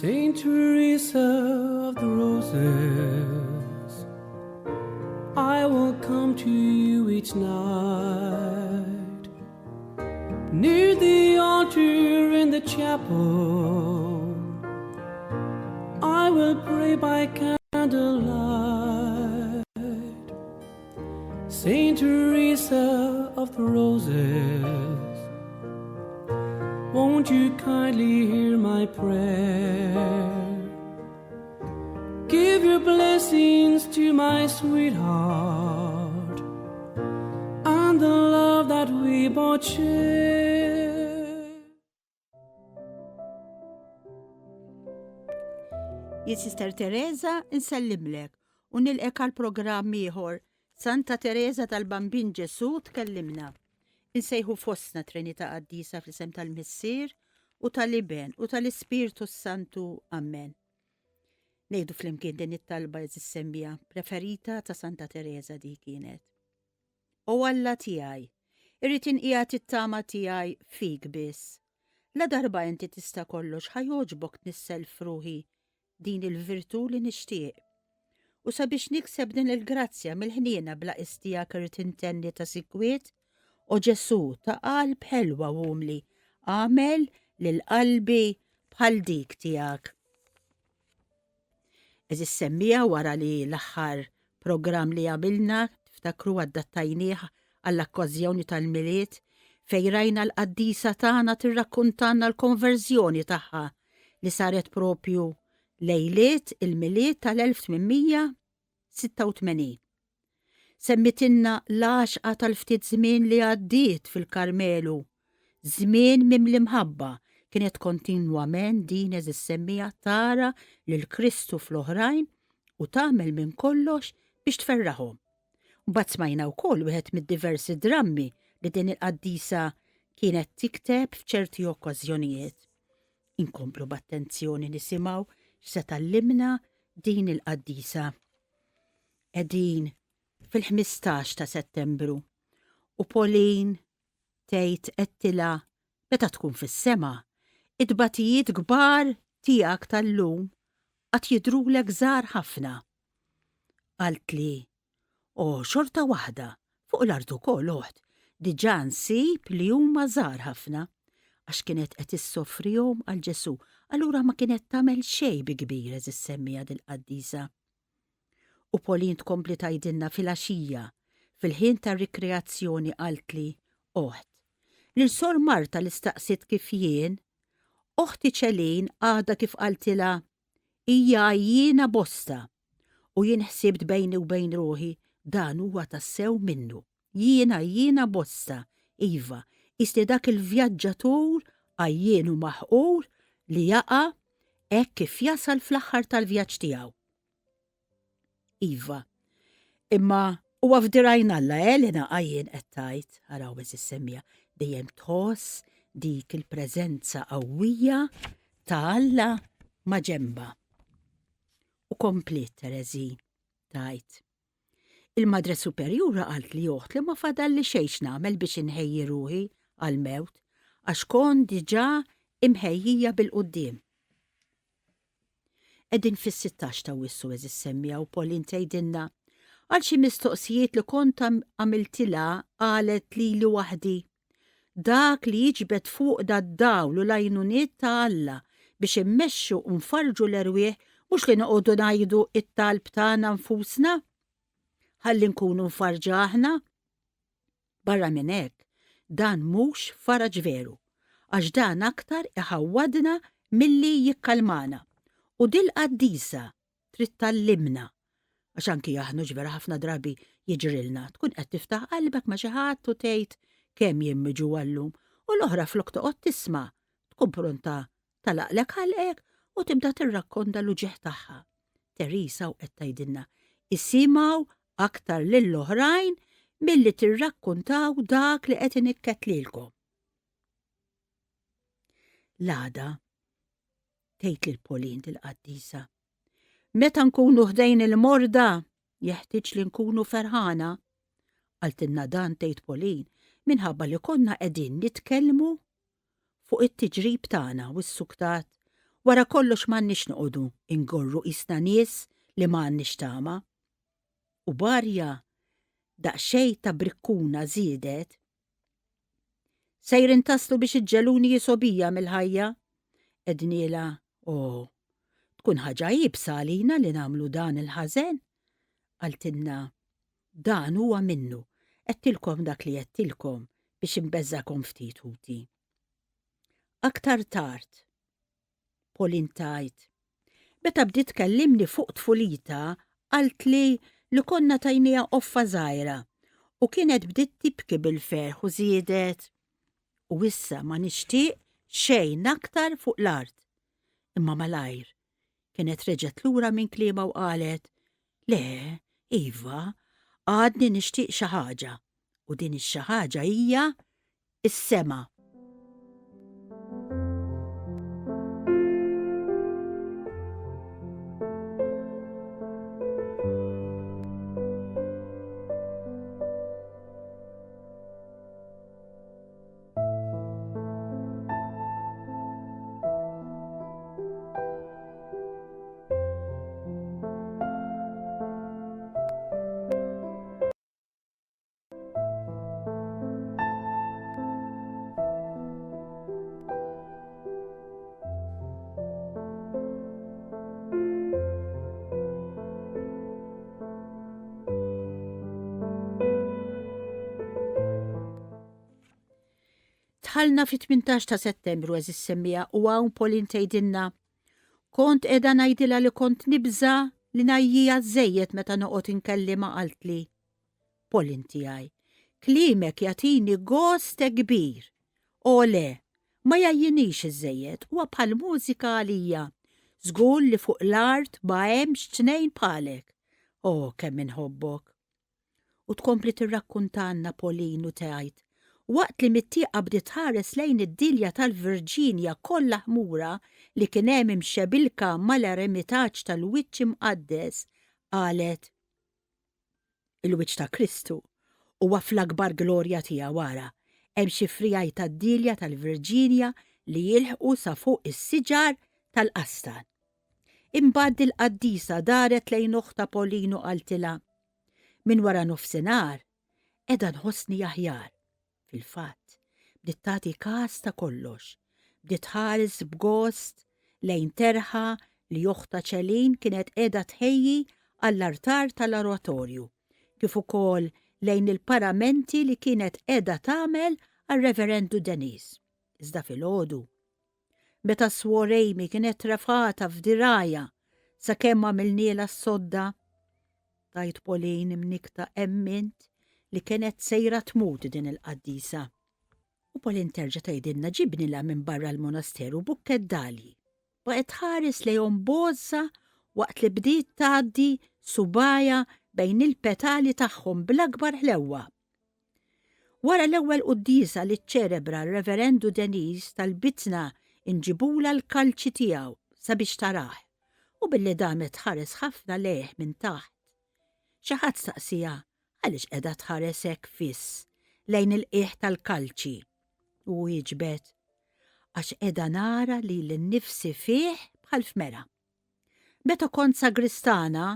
Saint Teresa of the Roses, I will come to you each night. Near the altar in the chapel, I will pray by candlelight. Saint Teresa of the Roses, won't you kindly hear my prayer? Give your blessings to my sweetheart and the love that we both share. Jien Sister Teresa nsellimlek u nilqek għal programm ieħor Santa Teresa tal-Bambin Ġesu tkellimna. Insejħu fostna Trinità Qaddisa fl-isem tal-Missier u tal-Iben u tal-Ispirtu Santu. Amen. Ngħidu flimkien din it-talba eżis semmija preferita ta' Santa Teresa di kienet. O Alla tiegħi, irrid inqiegħed it-tama tiegħi fik biss. Ladarba inti tista' kollox ħa jogħġbok tnissel f'ruħi din il-virtù li nixtieq. U sabiex nikseb din il-grazzja mill-ħniena bla qies tiegħek irrid intenni ta' sikwit, O Ġesù ta' qalb ħelwa u umli, agħmel lil qalbi bħal dik tiegħek. Għeżież semmiegħa wara li l-aħħar programm li għamilna, tiftakru adattajnieh għall-akkażjoni tal-Milied, fejn rajna l-qaddisa tagħna tirrakkuntanna l-konverżjoni tagħha li saret propju lejliet il-Milied tal-1886. Semmitilna l-għaxqa tal-ftit żmien li għaddiet fil-Karmelu, żmien mimli mħabba, kienet kontinwament din għeżież semmiegħa tara lil Kristu fl-oħrajn u tagħmel minn kollox biex tferraħhom. Mbagħad smajna wkoll wieħed mid-diversi drammi li din il-qaddisa kienet tikteb f'ċerti okkażjonijiet. Inkomplu b'attenzjoni nisimgħu x'se tgħallimna din il-qaddisa. Qegħdin fil-15 ta' Settembru u Pauline tgħid għedtilha meta tkun fis-sema, it-tbatijiet kbar tiegħek tal-lum għad jidhrulek żgħar ħafna. Qaltli, O, xorta waħda, fuq l-art ukoll, oħt, diġà nsib li huma żgħar ħafna. Għax kienet qed issofrihom għal Ġesù, allura ma kienet tagħmel xejn bi kbir għeżież semmiegħa dil-qaddisa. U Pauline tkompli tgħidilna filgħaxija, fil-ħin tar-rikreazzjoni qaltli, Oħt, lil Sor Marta li staqsiet kif jien, oħti Celine għadha kif qaltilha, hija għajjiena bosta. U jien ħsibt bejni u bejn ruħi, dan huwa tassew minnu. Jien għajjiena bosta, iva, qisni dak il-vjaġġatur għajjien u maħqur li jaqa' hekk kif jasal fl-aħħar tal-vjaġġ tiegħu. Iva. Imma huwa f'dirajn Alla, eh, li naqa' jien qed tgħid, araw eżis semmija, dejjem tħoss dik il-preżenza qawwija ta' Alla ma' ġenba. U kompliet Tereżi tgħid. Il-Madre Superjura qaltli oħt li ma fadalli xejn x'nagħmel biex inħejji ruħi għall-mewt għax kont diġà imħejjija bil-quddiem. Qegħdin fis-sittax ta' Awwissu għeżież semmiegħa u Pauline tgħidilna għal xi mistoqsijiet li kont għamiltilha qalet lili waħdi Dak li jiġbed fuqna d-dawl u l-għajnuniet ta' Alla biex immexxu u nfarrġu l-erwieħ mhux li noqogħdu ngħidu t-talb tagħna nfusna ħalli nkunu mfarrġa aħna. Barra minn hekk, dan mhux faraġ veru, għax dan aktar iħawwadna milli jikkalmana. U dil-qaddisa trid tgħallimna għax anki aħna hux vera ħafna drabi jiġrilna, tkun qed tiftaħ qalbek ma' xi ħadd u tgħid kemm jien miġugħa llum u l-oħra flok toqgħod tisma' tkun pronta tagħlaqlek ħalqek u tibda tirrakkonda l-uġigħ tagħha. Teresa u qed tgħidilna isimgħu aktar lill-oħrajn milli tirrakkuntaw dak li qed inikket lilkom. L-għada tgħid lil Pauline dil-qaddisa. Meta nkunu ħdejn il-morda, jeħtieġ li nkunu ferħana. Qaltilna dan tgħid Pauline minħabba li konna qegħdin nitkellmu fuq it-tiġrib tagħna u ssuktat. Wara kollox m'għandniex noqogħdu ingorru qisna nies li ma għandniex tama. U b'arja daqsxejn ta' brikkuna żiedet, Sejrin taslu biex iġġegħluni jisobija mill-ħajja? Għednielha, O, tkun ħaġa iebsa għalina li nagħmlu dan il-ħażen. Qaltilna, Dan huwa minnu, għedtilkom dak li għedtilkom biex inbeżżagħkom ftit, ħuti. Aktar tard, Pauline tgħid, Meta bdiet tkellimni fuq tfulitha qaltli li konna tajniha qoffa żgħira u kienet bdiet tibki bil-ferħ u żiedet, U issa ma nixtieq xejn aktar fuq l-art. Imma malajr kienet reġgħet lura minn kliemha u qalet, Le, iva, għadni nixtieq xi ħaġa u din ix-xi ħaġa hija is-sema. Dħalna fit-18 ta' Settembru eżis semmija u hawn Pauline tgħidilna Kont qiegħda ngħidilha li kont nibża' li ngħajjiha żejjed meta noqgħod inkellimha qaltli. Pauline tiegħi, kliemek jagħtini gost hekk kbir. O le, ma jgħajjinix iżżejjed, huwa bħal mużika għalija. Żgur li fuq l-art ma hemmx tnejn bħalek. O, kemm inħobbok. U tkompli tirrakkuntalna Pauline u tgħid, Waqt li mit-tieqa bdiet tħares lejn id-dielja tal-Virginia kollha ħmura li kien hemm imxebilka mal-eremitaġġ tal-Wiċċ Imqaddes, qalet, Il-wiċċ ta' Kristu huwa fl-akbar glorja tiegħu ara, hemm xi friegħi tad-dielja tal-Virginia li jilħqu sa fuq is-siġar tal-qastan. Imbagħad dil-qaddisa daret lejn oħtha Pauline u qaltilha, Minn wara nofsinhar qiegħda nħossni aħjar. Fil-fatt, bdiet tagħti kas ta' kollox. Bdiet tħares b'gost lejn terħa li oħtha Celine kienet qiegħda tħejji għall-artar tal-oratorju, kif ukoll lejn il-paramenti li kienet qiegħda tagħmel għar-Reverendu Denis. Iżda filgħodu, meta Swor Amy kienet refgħatha f'dirgħajha sakemm għamilnielha s-sodda, tgħid Pauline imnikkta emmint li kienet sejra tmut din il-qaddisa. U Pauline terġa' tgħidilna ġibnilha minn barra l-monasteru bukkett dalji. Baqgħet tħares lejhom b'għożża waqt li bdiet tgħaddi subgħajha bejn il-petali tagħhom bl-akbar ħlewwa. Wara l-ewwel quddiesa li ċċelebra r-Reverendu Denis talbitna nġibulha l-kalċi tiegħu sabiex tarah u billi damet tħares ħafna lejh minn taħt. Xi ħadd staqsieha għaliex qiegħda tħares hekk fiss lejn il-qiegħ tal-kalċi u wieġbet, Għax qiegħda nara lili nnifsi fih bħal f'mera. Meta kont sagristana,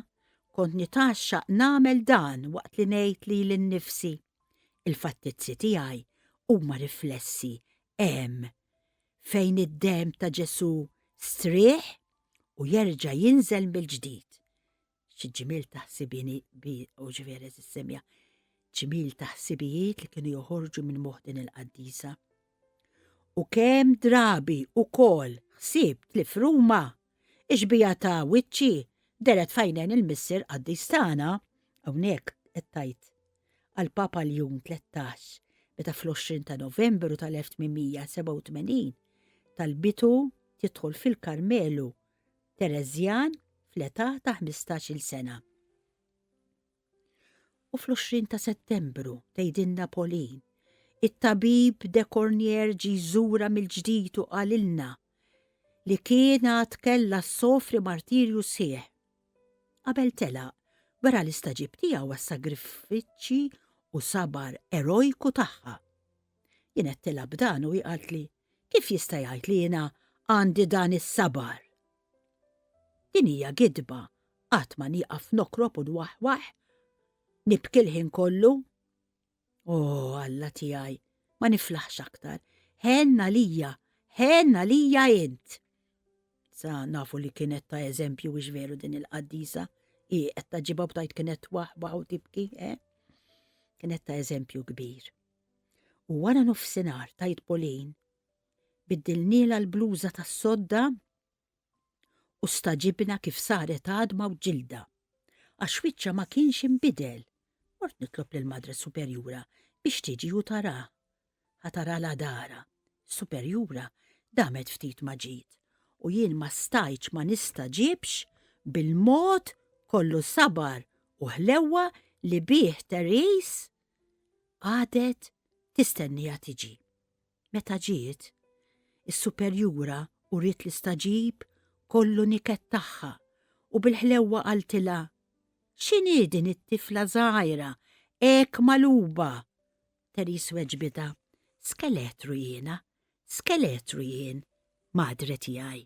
kont nitgħaxxaq nagħmel dan waqt li ngħid lili nnifsi, Il-fattizzi tiegħi huma riflessi hemm fejn id-demm ta' Ġesù strieħ u jerġa' jinżel mill-ġdid. Xi ġmiel ta' ħsibini bi u ġifieri semja ġmiel ta' ħsibijiet li kienu joħorġu minn moħħ din il-qaddisa. U kemm drabi ukoll ħsibt li f'Ruma ix-xbieha ta' wiċċi dehret f'għajnejn il-Missier Qaddis tagħna, hawnhekk qed tgħid għall-Papa Ljun 13 meta fl-20 ta' Novembru tal-1887 talbitu tidħol fil-Karmelu Tereżjan fl-età ta' ħmistax-il sena. U fl-20 ta' Settembru, tgħidilna Pauline, it-tabib de Cornier ġie jżurha mill-ġdid u qalilna li kien għad kellha ssofri martirju sħiħ. Qabel telaq, wera l-istagħġib tiegħu għas-sagrifiċċji u sabar erojku tagħha. Jien għedtilha b'dan u hi qaltli, Kif jista' jgħid li jiena għandi dan is-sabar. Din hija gidba, qatt ma nieqaf nokrob u nwaħwaħ, nibki l-ħin kollu. O Alla tiegħi, ma niflaħx aktar. Ħenn għalija, ħenn għalija int. Sa nafu li kienet ta' eżempju wix veru din il-qaddisa, hi qed taġibha u tajt kienet waħba u tibki, eh? Kienet ta' eżempju kbir. U wara nofsinhar tajt Polin, biddilniela l-bluża tas-sodda u stagħġibna kif saret għadma u ġilda. Għax wiċċha ma kienx inbidel. Mort nitlob lill-Madre Superjura biex tiġi u tara. Ħa taralha darha. Is-Superjura damet ftit ma ġiet u jien ma stajtx ma nistagħġibx bil-mod kollu sabar u ħlewwa li bih Therese qagħdet tistenniha tiġi. Meta ġiet, is-superjura uriet l-istagħġib kollu niket tagħha u bil-ħlewwa qaltilha, X'inhi din it-tifla żgħira hekk magħluba? Therese weġbitha, Skeletru jiena, skeletru jien, madre tiegħi.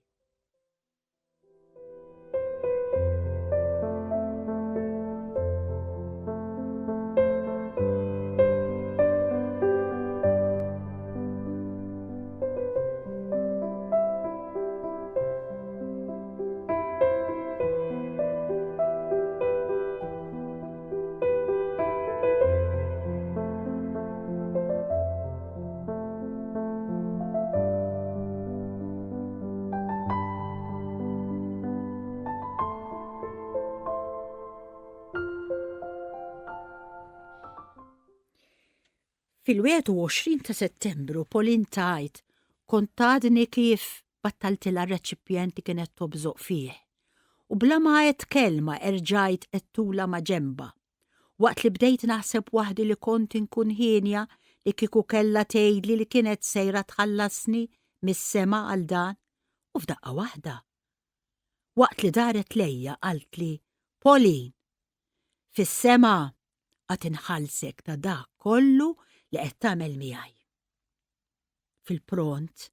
Fil-21 ta' Settembru Pauline tgħid kont għadni kif battaltilha r-reċipjent li kienet tobżoq fih u bla ma għedt kelma erġajt għedtulha ma' ġenbha. Waqt li bdejt naħseb waħdi li kont inkun hienja li kieku kellha tgħidli li kienet sejra tħallasni mis-sema għal dan, u f'daqqa waħda, waqt li daret lejja qaltli, Pauline, fis-sema għad inħallsek ta' dak kollu li qed tagħmel miegħi. Fil-pront,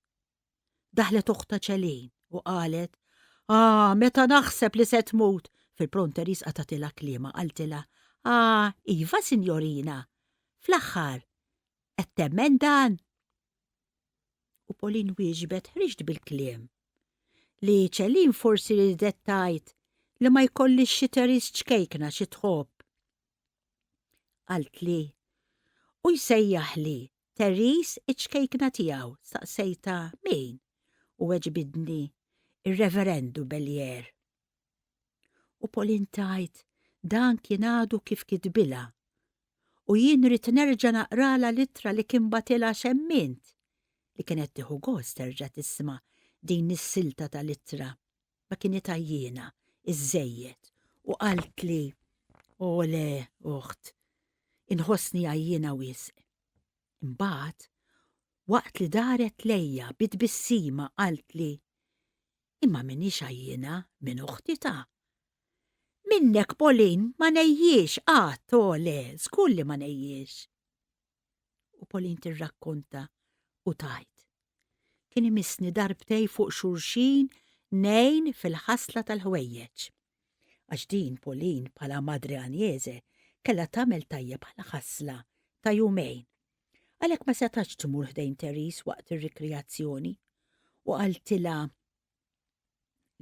Daħlet oħtha Celine u qalet, Ah, meta naħseb li se tmut! Fil-pront Therese qatgħatilha kliemha, qaltilha, Ah, iva, sinjorina, fl-aħħar, qed temmen dan? U Pauline wieġbet ħriġt bil-kliem li Celine forsi ridet tgħid li ma jkollix xi Therese ċkejkna xi tħobb. Qaltli, u jsejjaħli Therese iċ-ċkejkna tiegħu, staqsejtha min u weġbidni ir-Reverendu Bellier. U Pauline tgħid dan kien għadu kif kitbilha u jien ridt nerġa' naqralha l-ittra li kien bagħtilha x'emmint li kienet tieħu gost terġa' tisma' din is-silta tal-ittra ma kienet għajjiena iżżejjed u qaltli O le, oħt, inħossni għajjiena wisq. Imbagħad, waqt li daret lejja bi tbissima qaltli, Imma m'iniex għajjiena minn oħti ta'. Minnek, Pauline, ma ngħejjiex qatt, o le, żgur li ma ngħejjiex. U Pauline tirrakkonta u tgħid. Kien imissni darbtej fuq xulxin ngħin fil-ħasla tal-ħwejjeġ. Għax din Pauline bħala Madre Agnese kellha tagħmel tajjeb għal ħasla ta' jumejn. Għalhekk ma setgħetx tmur ħdejn Therese waqt ir-rikreazzjoni u qaltilha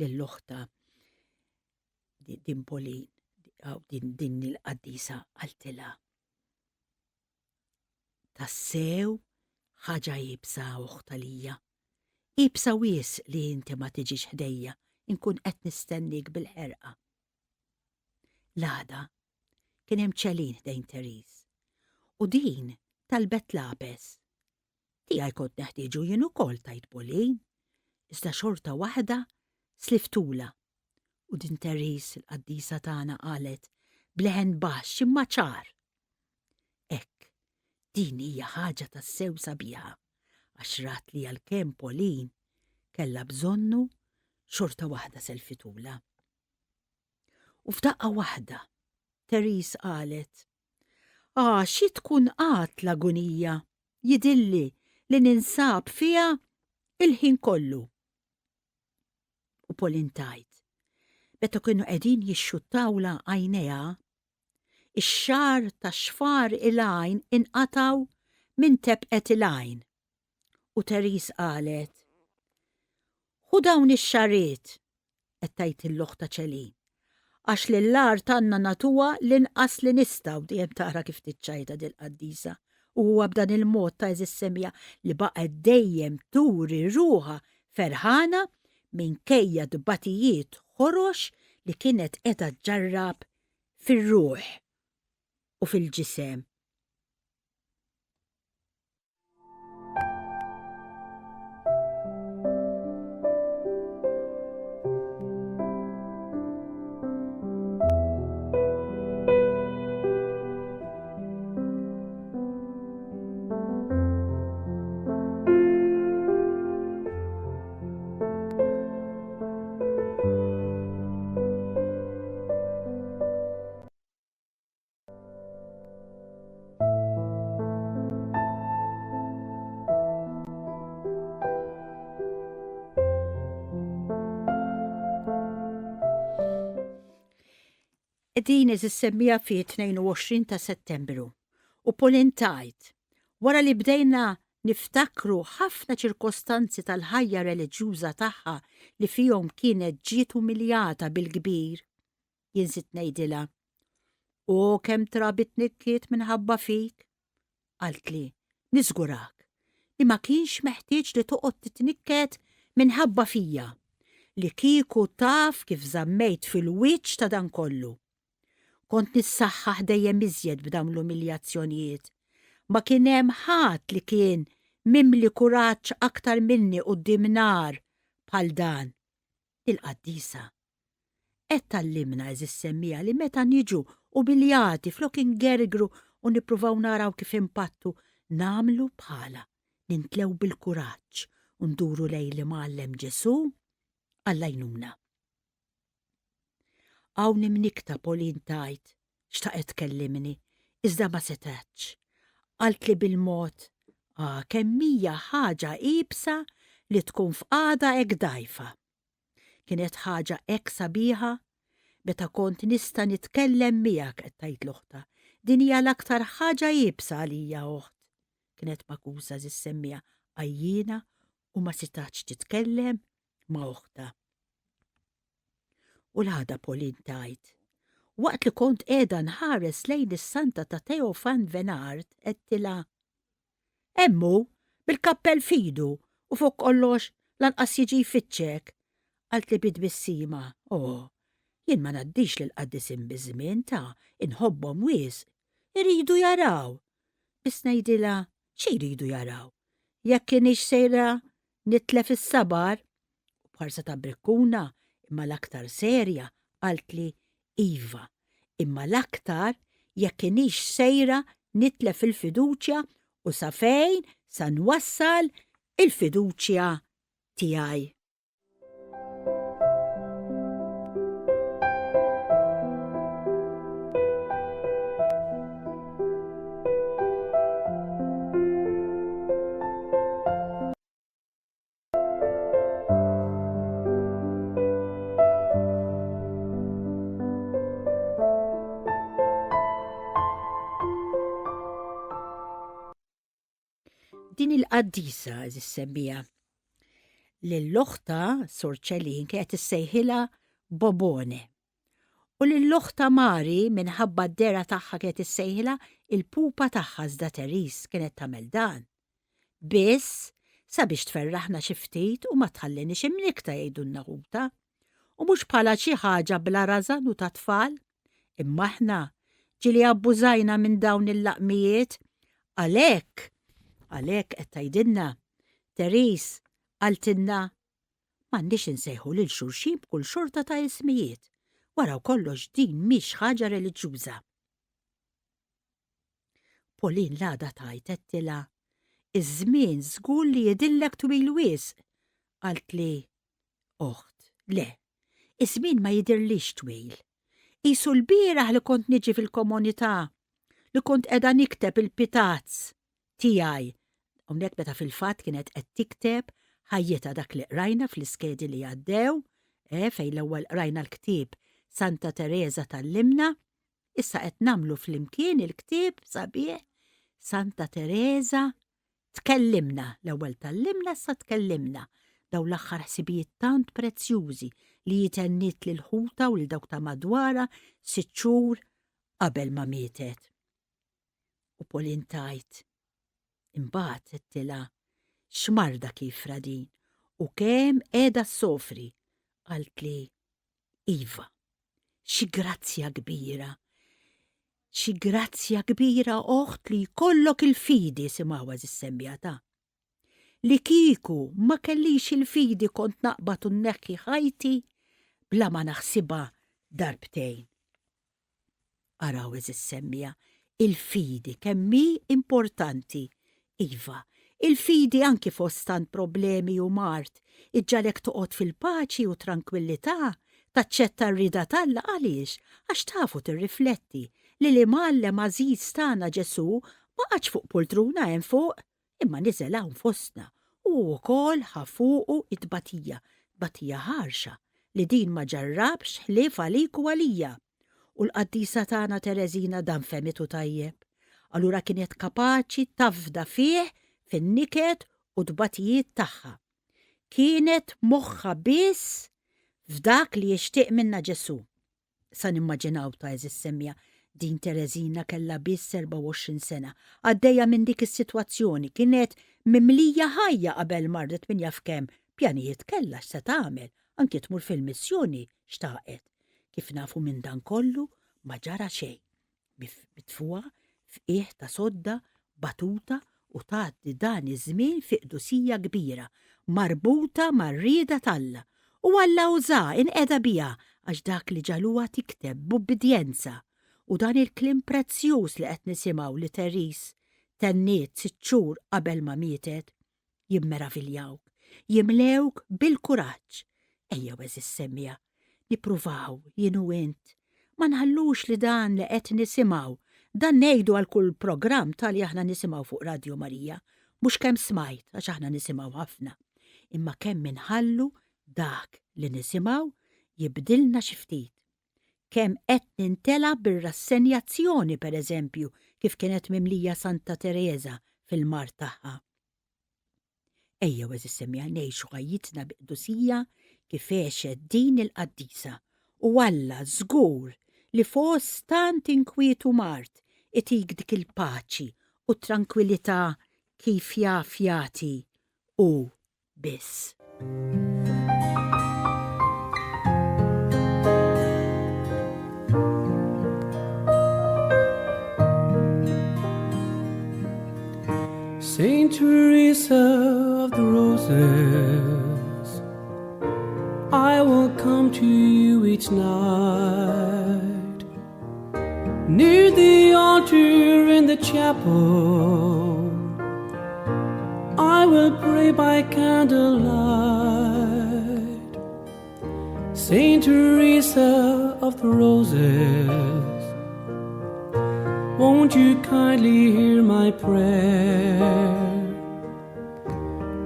lil oħtha din Pauline, din, din il-qaddisa qaltilha Tassew ħaġa iebsa oħt għalija. Iebsa wisq li inti ma tiġix ħdejja, inkun qed nistenniek bil-ħerqa. L-għada kien hemm Celine ħdejn Therese u din talbet lapes. Tiegħi kont neħtieġu jien ukoll tgħid Pauline, iżda xorta waħda sliftulha. U din Therese il-qaddisa tagħna qalet b'leħen baxx imma ċar. Hekk, din hija ħaġa tassew sabiħa, għax rat li għalkemm Pauline kellha bżonnu, xorta waħda selfitulha. U f'daqqa waħda, Therese qalet, Ah, xi tkun qatt l-agunija, jidhirli li ninsab fiha il-ħin kollu. Pauline tgħid, Meta kienu qegħdin jixxuttawlha għajnejha, ix-xagħar ta' xfar il-għajn inqatgħu minn tebqet il-għajn. U Therese qalet, Ħu dawn ix-xagħriet, qed tgħid lill-oħtha Celine, għax lill-art għandna nagħtuha l-inqas li nistgħu, dejjem tara kif tiċċajta dil-qaddisa, u huwa b'dan il-mod ta' għeżież semmiegħa li baqgħet dejjem turi ruħha ferħana minkejja tbatijiet ħorox li kienet qiegħda ġġarrab fir-ruħ u fil-ġisem. Din issemmija fi 22 ta' Settembru u Pauline tgħid, Wara li bdejna niftakru ħafna ċirkostanzi tal-ħajja reliġjuża tagħha li fihom kienet ġiet umiljata bil-kbir, jien żidt ngħidilha, O kemm trabi tnikkiet minħabba fik! Qaltli, Niżgurak li ma kienx meħtieġ li toqgħod titnikket minħabba fija, li kieku taf kif żammejt fil-wiċċ ta' dan kollu. Kont nissaħħaħ dejjem iżjed b'dawn l-umiljazzjonijiet. Ma kien hemm ħadd li kien mimli kuraġġ aktar minni quddiem nar bħal dan. Il-qaddisa qed tgħallimna, għeżież semmiegħa, li meta niġu umiljati flok ingergru u nippruvaw naraw kif inpattu, nagħmlu bħalha, nintlew bil-kuraġġ u nduru lejn l-Imgħallem Ġesù għall-għajnuna. Hawn imnikkta Pauline tgħid, xtaqet tkellimni, iżda ma setgħetx. Qaltli bil-mod, Ah, kemm hija ħaġa iebsa li tkun f'qagħda hekk dgħajfa. Kienet ħaġa hekk sabiħa meta kont nista' nitkellem miegħek, qed tgħid l-oħtha. Din hija l-aktar ħaġa iebsa għalija, oħt. Kienet makusa żissemmiha għajjiena u ma setgħetx titkellem ma' oħtha. U l-għada Pauline tgħid, Waqt li kont qiegħda nħares lejn is-santa ta' Theophan Venard għedtilha, Hemm hu, bil-kappell f'idu u fuq kollox lanqas jiġi jfittxek. Qaltli bi tbissima, Oh, jien ma ngħaddix lill-qaddisin biż-żmien, ta, inħobbhom wisq. Iridu jaraw. Biss ngħidilha, xi jridu jaraw? Jekk iniex sejra nitlef is-sabar? U b'ħarsa ta' brikkuna, imma l-aktar serja, qaltli, Iva, imma l-aktar jekk inix sejra nitlef il-fiduċja u sa fejn sa nwassal il-fiduċja tiegħi. Din il-qaddisa, eżis semmija, lill-oħta Sor Ċelin kienet issejħilha Bobone. U lill-oħta Mari minħabba d-dera tagħha kienet issejħilha il-pupa tagħha iżda Therese kienet tagħmel dan. Biss, sabiex tferraħna xi ftit u ma tħalliniex imnikkta jgħidulna ħutha. U mhux bħala xi ħaġa bla rażan u tat-tfal. Imma aħna ġieli abbużajna minn dawn il-laqmijiet. Għalhekk, għalhekk qed tgħidilna, Therese qaltilna m'għandniex insejħu lil xulxin b'kull xorta ta' ismijiet. Wara kollox din mhix ħaġa reliġjuża. Pauline l-għada tgħid għedtilha, Iż-żmien żgur li jidhirlek twil wisq. Qaltli, Oħt, le, iż-żmien ma jidhirlix twil. Qisu lbieraħ li kont niġi fil-komunità, li kont qiegħda nikteb il-pitazz tiegħi. Hawnhekk meta fil-fatt kienet qed tikteb ħajjitha dak li qrajna fl-iskedi li għaddew. eh, fejn l-ewwel qrajna l-ktieb Santa Tereża tgħallimna, issa qed nagħmlu flimkien il-ktieb sabiħ Santa Tereża tkellimna, l-ewwel tgħallimna issa tkellimna. Dawn l-aħħar ħsibijiet tant prezzjużi li hi tenniet lil ħutha u lil dawk ta' madwarha sitt xhur qabel ma mietet. U Pauline tgħid, Imbagħad għedtilha, x'marda kiefra din u kemm qiegħda ssofri. Qaltli, Iva, xi grazzja kbira. Xi grazzja kbira oħt li jkollok il-fidi, simgħu għeżież semmiegħa ta'. Li kieku ma kellix il-fidi kont naqbad u nneħħi ħajti bla ma naħsibha darbtejn. Araw għeżież semmiegħa, il-fidi kemm hi importanti. Iva, il-fidi anki fost tant problemi u mard, iġġagħlek toqgħod fil-paċi u trankwillità, taċċetta r-rieda t'Alla għaliex? Għax taf u tirrifletti li l-Imgħallem għażiż tagħna Ġesù ma qagħadx fuq pultruna hemm fuq, imma niżel hawn fostna u hu wkoll ħa fuqu t-tbatija, tbatija ħarxa li din ma ġarrabx ħlief għalik u għalija. U l-qaddisa tagħna Tereżina dan fehmitu tajjeb. Allura kienet kapaċi tafda fih fin-niket u tbatijiet tagħha. Kienet moħħha biss f'dak li jixtieq minnha Ġesù. Sa nimmaġinaw ta' għeżież semmiegħa, din Tereżina kellha biss 24 sena, għaddejja minn dik is-sitwazzjoni, kienet mimlija ħajja qabel mardet min jaf kemm pjanijiet kellha x'se tagħmel, anki tmur fil-missjoni xtaqet. Kif nafu minn dan kollu ma ġara xejn. Mitfugħa f'qiegħ ta' sodda batuta u tgħaddi dan iż-żmien fi qdusija kbira, marbuta mar-rieda t'Alla. U Alla użaha, inqeda biha, għax dak li ġagħluha tikteb b'ubbidjenza. U dan il-kliem prezzjuż li qed nisimgħu li Therese tenniet sitt xhur qabel ma mietet, jimmeraviljawk, jimlewk bil-kuraġġ. Ejjew għeżież semmiegħa, nippruvaw, jien u int, ma nħallux li dan li qed nisimgħu, dan ngħidu għal kull programm ta' li aħna nisimgħu fuq Radio Marija, mhux kemm smajt għax aħna nisimgħu ħafna, imma kemm inħallu dak li nisimgħu jibdilna xi ftit. Kemm qed nintela' bir-rassenjazzjoni, per eżempju, kif kienet mimlija Santa Tereża fil-mard tagħha. Ejjew għeżież semmiegħa ngħixu ħajjitna bi qdusija kif għexet din il-qaddisa u Alla żgur li fost tant inkwiet u mard itik dik il-paċi u t-trankwilità kif jaf jagħti hu biss. Saint Teresa of the Roses, I will come to you each night. Near the altar in the chapel, I will pray by candlelight. Saint Teresa of the Roses, won't you kindly hear my prayer?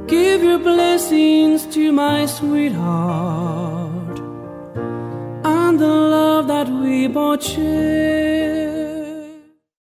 Give your blessings to my sweetheart and the love that we both share.